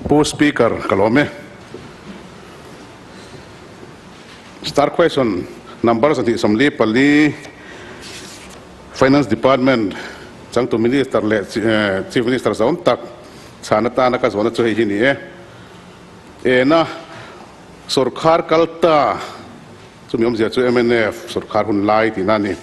Pu Speaker ka lawm e. Star question number 244, Finance Department changtu Minister leh Chief Minister zawm tak chhan atana ka zawhna chu hei hi ni e. Ena sorkar kal ta chumi awmzia chu mnf sorkar hun lai tihna a ni.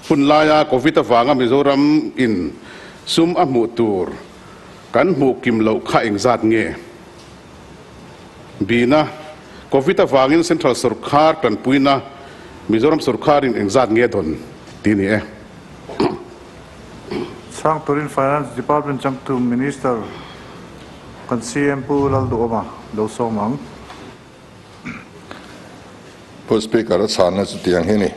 Hun laia Covid avanga Mizoram in sum a hmuh tur kan hmuh kim loh kha engzat nge? Bina, Covid avangin Central sorkar tanpuina Mizoram sorkarin engzat nge dawn tih ni e. Chhang turin Finance Department changtu Minister kan CM Pu Lalduhawma lo sawm ang. Pu Speaker, a chhanna chu tiang hi ni.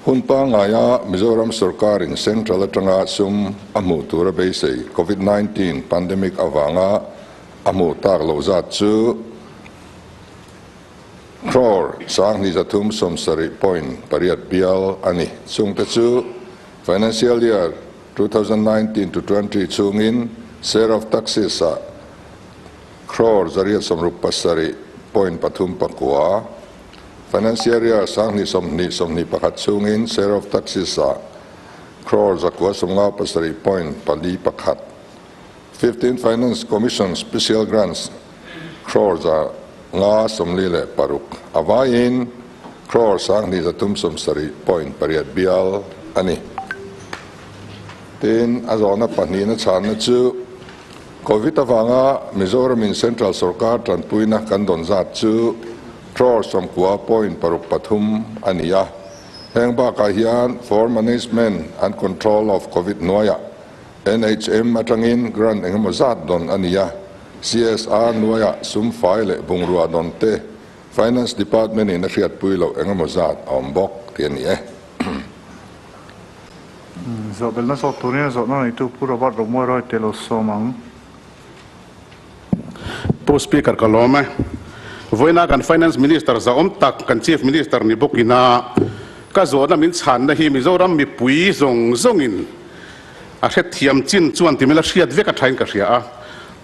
Hun pangngaia Mizoram sorkarin Central atanga sum a hmuh tur a beisei Covid 19 pandemic avanga a hmuh tak loh zat chu crore 337.8 bial a ni. Chungte chu financial year 2019 to 20 chhungin share of taxes ah crore 167.39, financial year 2020 21 chhungin share of taxes ah crore 957.41, 15 Finance Commission Special Grants crore 546, a vaiin crore 337.8 bial a ni. Tin, a zawhna pahnihna chhanna chu Covid avanga Mizoramin Central sorkar tanpuina kan dawn zat chu crore 90.63 a ni a. Heng bakah hian for Management and Control of Covid hnuaiah NHM atangin grant engemaw zat dawn a ni a, CSR hnuaiah sum fai leh bungrua dawn te Finance Department in a hriatpui loh engemaw zat a awm bawk tih a ni e. Zawhbelhna zawk turin a zawhna neitu Pu Robert Romawi Roy te lo sawm ang. Pu Speaker ka lawm e. Vawiina kan Finance Minister zahawm tak kan Chief Minister ni bawkina ka zawhna min chhanna hi Mizoram mipui zawng zawngin A hrethiam chin chuan ti mela hriat vek a thain ka hria a,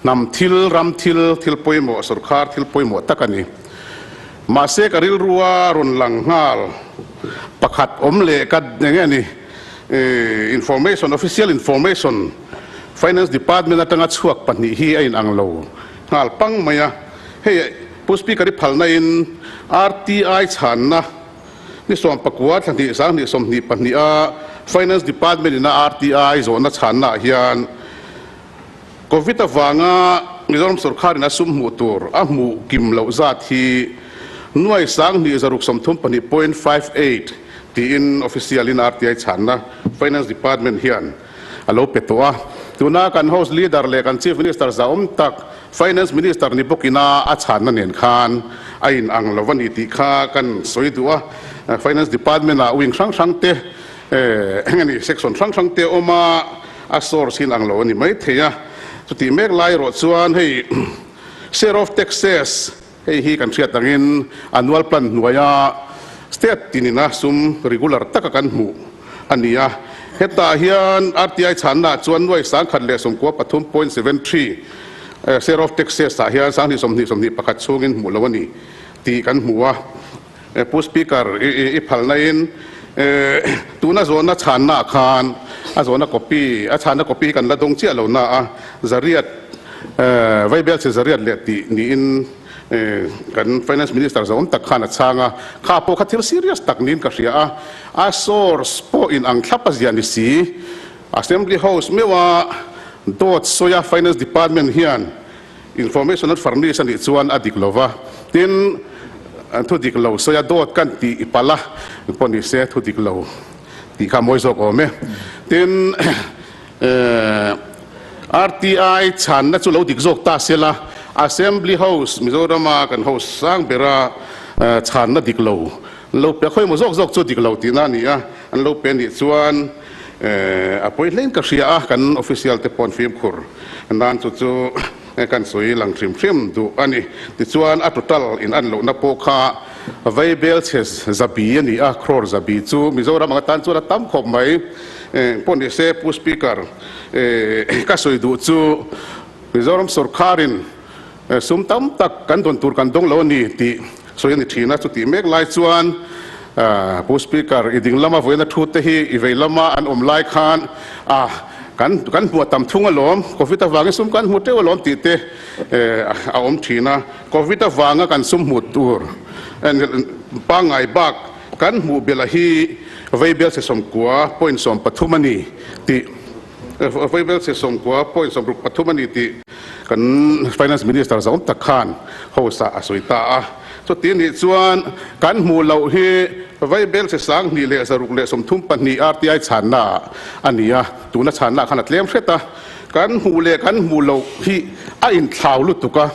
hnam thil, ram thil, thil pawimawh, sorkar thil pawimawh tak a ni. Mahse ka rilrua rawn lang nghal pakhat awm leh ka eng nge ni information, official information, Finance Department atanga chhuak pahnih hi a inang lo nghal pang mai a. Hei Pu Speaker i phalna in RTI chhanna Ni 19 thla hnih 2022 a Finance Department in a RTI zawhna chhanna ah hian Covid avanga Mizoram sorkar in a sum hmuh tur a hmuh kim loh zat hi nuai 2634.58 tiin official in RTI chhanna Finance Department hian a lo pe tawh a. Tuna kan House Leader leh kan Chief Minister zahawm tak Finance Minister ni bawkina a chhanna nen khan a in ang lo a ni tih kha kan sawi duh a. Finance Department ah wing hrang hrang te eng a ni section hrang hrang te a awm a, a source hi in ang lo a ni mai thei a. Chutih mek lai erawh chuan hei share of taxes hei hi kan hriat angin annual plan hnuaia state tinina sum regular taka kan hmuh a ni a. Hetah hian RTI chhannaah chuan nuai 1093.73 share of taxes ah hian 2020 21 chhungin hmuh lo a ni tih kan hmu a. Pu Speaker, i phalnain tuna zawhna chhannaah khan a zawhna copy, a chhanna copy hi kan la dawng chiah lo na a, zariat, vaibelchhe zariat leh tih niin Kan Finance Minister zawm tak khan a chhang a, kha pawh kha thil serious tak niin ka hria a, a source pawh in ang thlap a zia ni si. Assembly House meuha dawt sawi a Finance Department hian information an furnish a nih chuan a dik lo va, tin thu dik lo sawi a dawt kan tih palh a pawh ni se thu dik lo tih kha a mawi zawk awm e. Tin RTI chhanna chu lo dik zawk ta se la, Assembly House, Mizorama kan house sang bera chhanna dik lo an lo pe a, khawimaw zawk zawk chu dik lo tihna a ni a, an lo pe nih chuan a pawi hlein ka hria a, kan official te pawh an fimkhur nan chu chu kan sawi lang hrim hrim duh a ni. Tichuan a total in an lohna pawh kha Vaibel chhe zabi a ni a, crore zabi chu Mizoram ang atan chuan a tam khawp mai. Pawh ni se Pu Speaker, ka sawi duh chu Mizoram sorkarin. Sum tam tak kan dawn tur kan dawng lo a ni tih sawi a ni thin a. Chutih mek lai chuan Pu Speaker, i ding lama vawiina thu te hi i vei lama an awm lai khan a kan kan hmuh a tam thung alawm, Covid avangin sum kan hmu teuh alawm tih te a awm thin a. Covid avanga kan sum hmuh tur pangngai bak kan hmuh belh a hi Veibel se 90 point 13 a ni tih Veibel se 90 point 63 a ni tih kan Finance Minister zawm tak khan house ah a sawi ta a. Chuti nih chuan kan hmuh loh hi Veibel se 2632 RTI chhanna ah a ni a, tuna chhanna ah khan a tlem hret a. Kan hmuh leh kan hmuh loh hi a inthlau lutuk a,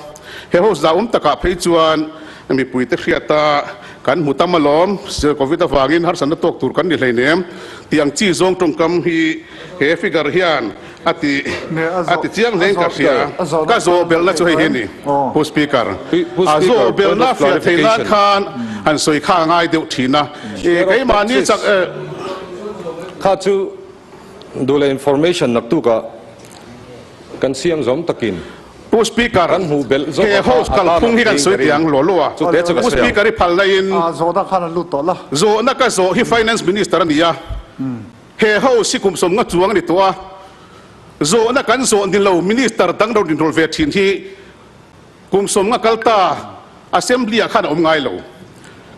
he house zahawm takah phei chuan mipuite hriata kan hmu tam alawm, Covid avangin harsatna tawk tur kan ni hleinem tih ang chi zawng tawngkam hi he figure hian a ti a ti chiang hlein ka hria. Ka zawh belhna chu hei hi a ni, Pu Speaker. A zawh belhna fiah theih nan khan han sawi kha a ngai deuh thin a, keimahni chak. Kha chu Duh leh information naktukah kan siam zawm takin Pu Speaker, kan hmuh belh zawk he a kha house a tan kalphung ang hi kan tiin sawi ka ring. tiang law law a. Chute chu ka Pu sawi ang. Speaker i phal laiin Zawhna khan an lut tawh la. Zawhna ka zawh hi Finance Minister a ni a. He house hi kum 50 chuang a ni tawh a. Zawhna kan zawh ni lo Minister dang ro inrawlh ve thin hi Kum 50 kal ta Assembly ah khan a awm ngai lo.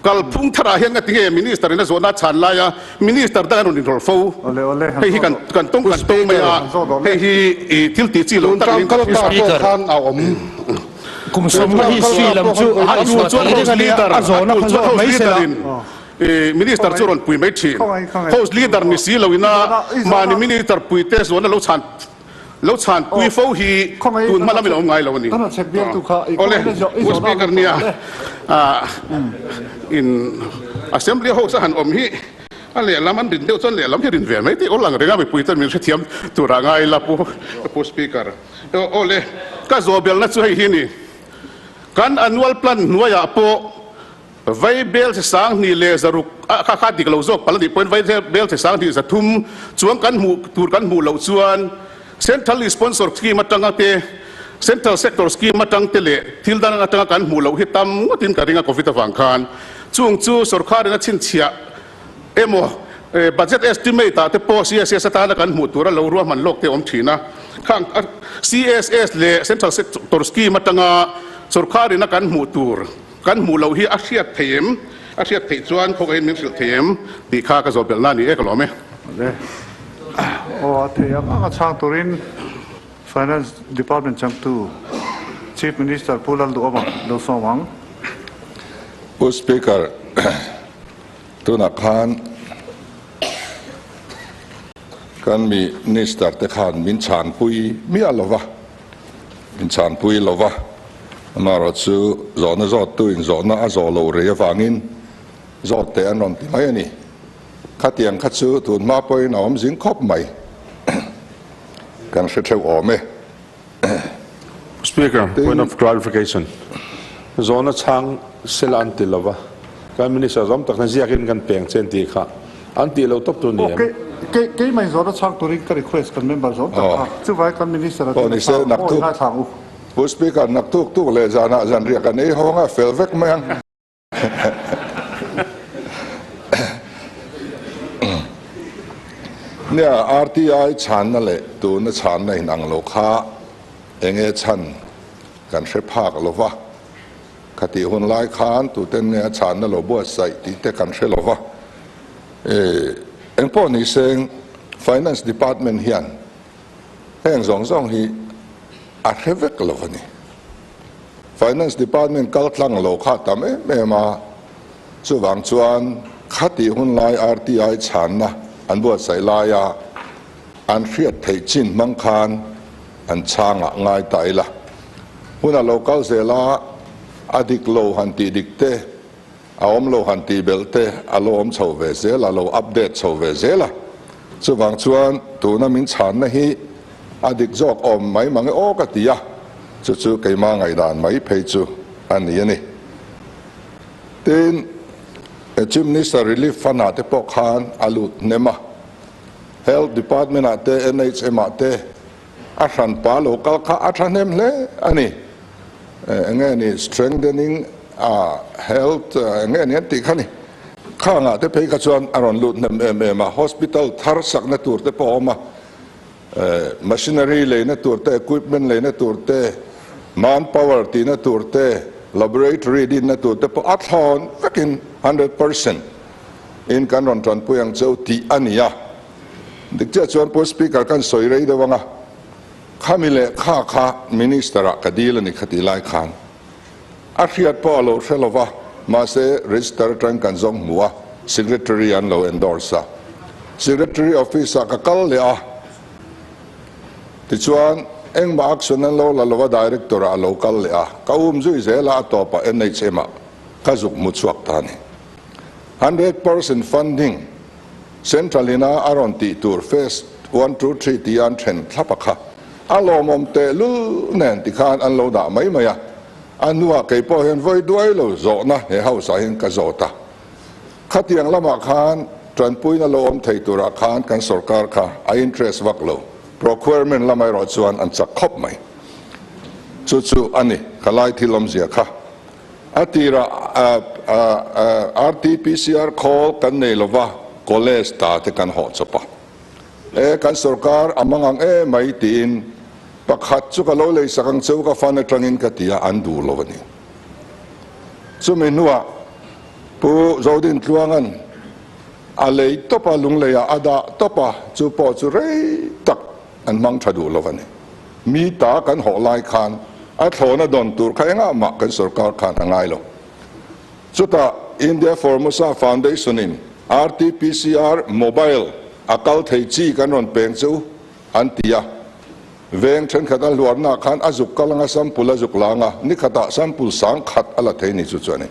Kalphung tharah hian ngati nge Minister in a zawhna a chhan laia Minister dang an rawn inrawlh fo. Hei hi kan kan tawng kan tawng mai a, hei hi i thil tih chi lo tak niin ka hria. Speaker, Kum 50 hi si lam chu a A tul chuan House Leader, a tul chuan House Leader in Minister chu rawn pui mai thin. House Leader ni si lo ina mahni Minister puite zawhna lo chhan Lo chhanpui fo hi tun hma lamin a awm ngai lo a ni. Awle, Pu Speaker nia in Assembly House a han awm hi a lehlam an rin deuh chuan lehlam hi rin ve mai tih awl ang reng a mipui chuan min hrethiam turah ngai ila Pu Speaker. Awle, ka zawhbelna chu hei hi a ni. Kan annual plan hnuaiah pawh Vai bel che 2600 a kha kha dik lo zawk palh a nih pawhin vai bel che 2300 chuang kan hmuh tur kan hmuh loh chuan Central Sponsor Scheme atanga te Central Sector Scheme atang te leh thil dang atanga kan hmuh loh hi tam ngawtin ka ring a Covid avang khan chung chu sorkharin a chhinchhiah emaw budget estimate ah te pawh CSS atana kan hmuh tura lo ruahman lawk te awm thin a, khang CSS leh Central Sector Scheme atanga sorkharin a kan hmuh tur Kan hmuh loh hi a hriat thei em? A hriat theih chuan khawngaihin min hrilh thei em? Tih kha ka zawh belhna a ni e, ka lawm e. Awle. Aw a thei ang ang a chhang turin Finance Department changtu Chief Minister Pu Lalduhawma lo sawm ang. Pu Speaker, tunah khan kan Minister te khan min chhanpui miah lova. Inchhanpui lova, amaherawh chu zawhna zawttu in zawhna a zawh loh rei avangin zawt teh an rawn ti mai a ni. Khatiang kha chu tun hma pawhin a awm zing khawp mai. Kan hre theuh awm e. Speaker, point of clarification. Zawhna chhang sela an ti lova, kan Minister zawm tak hna ziakin kan peng che an tih kha. An tih lo tawp tur ni em? Ok, keimah in zawhna chhang turin ka request kan member zawm tak kha. Chuvai kan minister a tin a chhang aw i ngaithla ang u. Pu Speaker, naktuk tuk leh zanah zanriah kan ei hawng a, fel vek mai ang. Nia, RTI chhanna leh tuna chhanna inang lo kha enge chhan kan hre phak lo va. Khatih hun lai khan tuten nge a chhanna lo buatsaih tih te kan hre lo va. Engpawh ni seng Finance Department hian heng zawng zawng hi a hre vek lo a ni. Finance Department kal tlang lo kha tam em em a, chuvang chuan khatih hun lai RTI chhanna an buatsaih laia an hriat theih chin hmang khan an chhangah ngai ta ila. Huna lo kal zel a, a dik lo han tih dik te, a awm lo han tih belh te a lo awm chho ve zel a, lo update chho ve zel a. Chuvang chuan tuna min chhanna hi a dik zawk awm mai mang e aw ka ti a, chu chu keimah ngaihdan mai phei chu a ni a ni. Tin, Chief Minister Relief Fund ah te pawh khan a lut hnem a, Health Department ah te, NHM ah te, A hranpa lo kal kha a thahnem hle a ni. Enge ni strengthening a health enge ni an tih kha ni. Khangah te phei kha chuan a rawn lut hnem em em a, hospital thar sakna tur te pawh a awm a, machinery leina tur te, equipment leina tur te, manpower tihna tur te, laboratory dinna tur te pawh a thlawn vekin 100% in kan rawn tanpui ang cheu tih a ni a. Dik chiah chuan Pu Speaker kan sawi rei deuh ang a, khami leh kha kha Minister ah ka dil a ni kha tih lai khan a hriat pawh a lo hre lo va, mahse register atang kan zawng hmu a, Secretary an lo endorse a, Secretary office ah ka kal leh a, tichuan engmah action an lo la lo va, Director ah a lo kal leh a, ka um zui zel a, a tawpah NHM ah ka zuk hmu chhuak ta a ni. 100% funding. Central ina a rawn tih tur phase one two three tia an then thlap a kha a lawmawm tehlul nen tikhan an lo dah mai mai a, a hnuah kei pawh hian vawi duai lo zawhna he house ah hian ka zawt a, khatiang lamah khan tanpuina lo awm thei turah khan kan sorkar kha a interest vak lo, procurement lamah erawh chuan an chak khawp mai. Chu chu a ni ka lai thil awmzia kha. A tirah RT-PCR khawl kan nei lova, college ta te kan hawh chawp a. E, kan sorkar a mang ang e mai tiin pakhat chu ka lo lei sak ang cheu ka fan atangin ka ti a, an duh lo a ni. Chumi hnuah Pu Zodin Tluanga'n a lei tawp a, lungleiah a dah tawp a, chu pawh chu rei tak an hmang tha duh lo a ni. Mi ta kan hawh lai khan a thlawna dawn tur kha engah mah kan sorkar khan a ngai lo. Chutah India Formosa Foundation in RT-PCR mobile a kal thei chi kan rawn peng che u an ti a. Veng thenkhat a hluarna khan a zuk kal anga sample a zuk lang a, nikhatah sample sang khat a la thei ni chu chu a ni.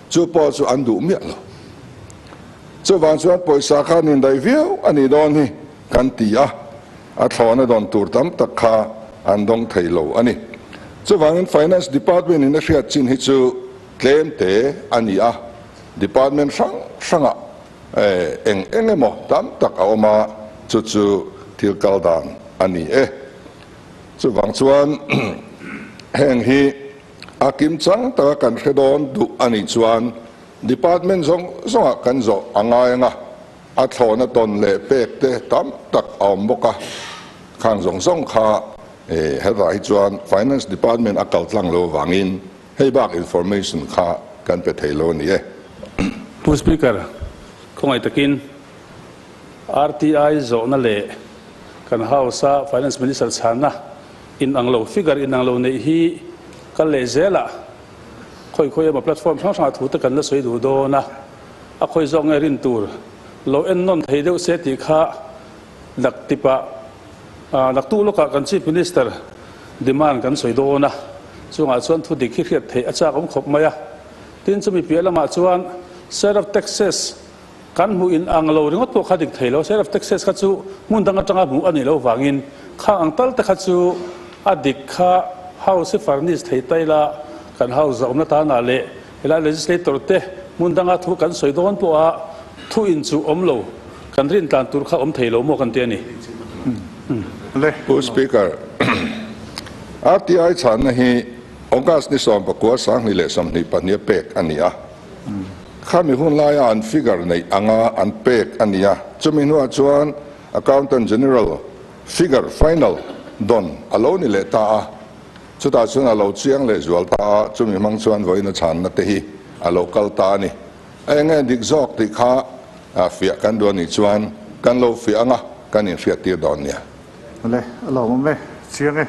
Chu pawh chu an duh miah lo. Chuvang chuan pawisa kha nin daih viau a nih dawn hi kan ti a. A thlawhna dawn tur tam tak kha an dawng thei lo a ni. Chuvangin Finance Department in a hriat chin hi chu tlem te a ni a, Department hrang hrangah eng eng emaw tam tak a awm a, chu chu thil kal dan a ni e. Chuvang chuan heng hi a kim chang taka kan hre dawn duh a nih chuan Department zawng zawngah kan zawh a ngai ang a, A thlawhna tawn leh pek te tam tak a awm bawk a, khang zawng zawng kha hetah hi chuan Finance Department a kal tlang lo avangin hei bak information kha kan pe thei lo a ni e. Pu Speaker, khawngaih takin RTI zawhna leh kan House-a Finance Minister chhanna inang lo, figure inang lo neih hi kal leh zelah khawi khawi emaw platform hrang hrangah thu te kan la sawi duh dawn a. A khawi zawk nge rin tur lo en nawn thei deuh se tih kha dak tipah naktuk lawkah kan Chief Minister demand kan sawi dawn a, chungah chuan thu dik hi hriat theih a chak awm khawp mai a. Tin, chumi piah lamah chuan share of taxes kan hmuh in ang lo ringawt pawh kha dik thei lo, share of taxes kha chu hmun dang atanga hmuh a nih loh vangin khang ang tal te kha chu a dik kha House hi furnish thei ta ila kan House zahawmna tanah leh Helai legislator te hmun danga thu kan sawi dawn pawha thu in chu awm lo, kan rin tlan tur kha awm thei lo maw kan ti a ni. Pu Speaker, RTI chhanna hi August ni 19 2022 a pek a ni a. Khami hun laia an figure neih anga an pek a ni a. Chumi hnuah chuan Accountant General figure final dawn a lo ni leh ta a. Chutah chuan a lo chiang leh zual ta a, chumi hmang chuan vawiin a chhanna te hi a lo kal ta a ni. A eng nge dik zawk tih kha fiah kan duh a nih chuan kan lo fiah ang a, kan inhriattir dawn nia. Awle, a lawmawm e, chiang e.